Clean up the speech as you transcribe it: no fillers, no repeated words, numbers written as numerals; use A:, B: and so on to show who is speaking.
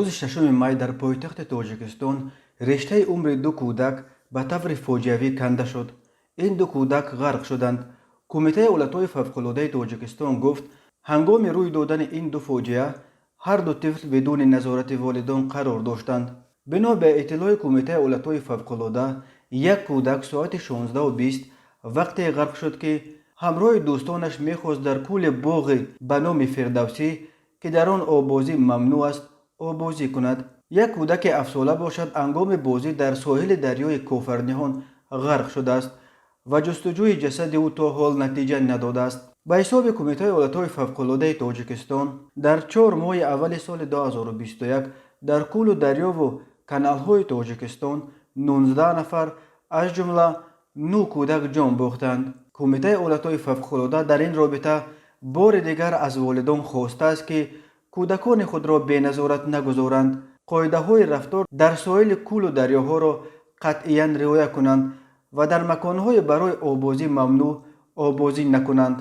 A: Рӯзи 6 май дар пойтахти Тоҷикистон рештаи умри ду кӯдак ба таври фоҷиавӣ канда шуд. Ин ду кӯдак ғарқ шуданд. Кумитаи ҳолатҳои фавқулодаи Тоҷикистон гуфт, ҳангоми рӯй додани ин ду фоҷиа ҳар ду тифл бидуни назорати волидон қарор доштанд. Бино ба иттилои Кумитаи ҳолатҳои фавқулода, як кӯдак соати 16:20 вақте ғарқ шуд, ки ҳамроҳи дӯстонаш мехост дар кӯли боғи ба номи Фирдавсӣ, ки дар он оббозӣ мамнӯъ аст, оббозӣ кунад. Як кӯдаки 7-сола бошад, ҳангоми бозӣ дар соҳили дарёи Кофарниҳон ғарқ шудааст ва ҷустуҷӯи ҷасади ӯ то ҳол натиҷа надодааст. Ба ҳисоби Кумитаи ҳолатҳои фавқулодаи Тоҷикистон, дар 4 моҳи аввали соли 2021 дар кӯлу дарёву каналҳои Тоҷикистон 19 нафар, аз ҷумла 9 кӯдак ҷон бохтанд. Кумитаи ҳолатҳои фавқулода дар ин робита бори дигар аз волидон хостааст, ки кӯдакони худро беназорат нагузоранд, қоидаҳои рафтор дар соҳили кӯлу дарёҳоро қатъиян риоя кунанд ва дар маконҳои барои оббозӣ мамнӯъ оббозӣ накунанд.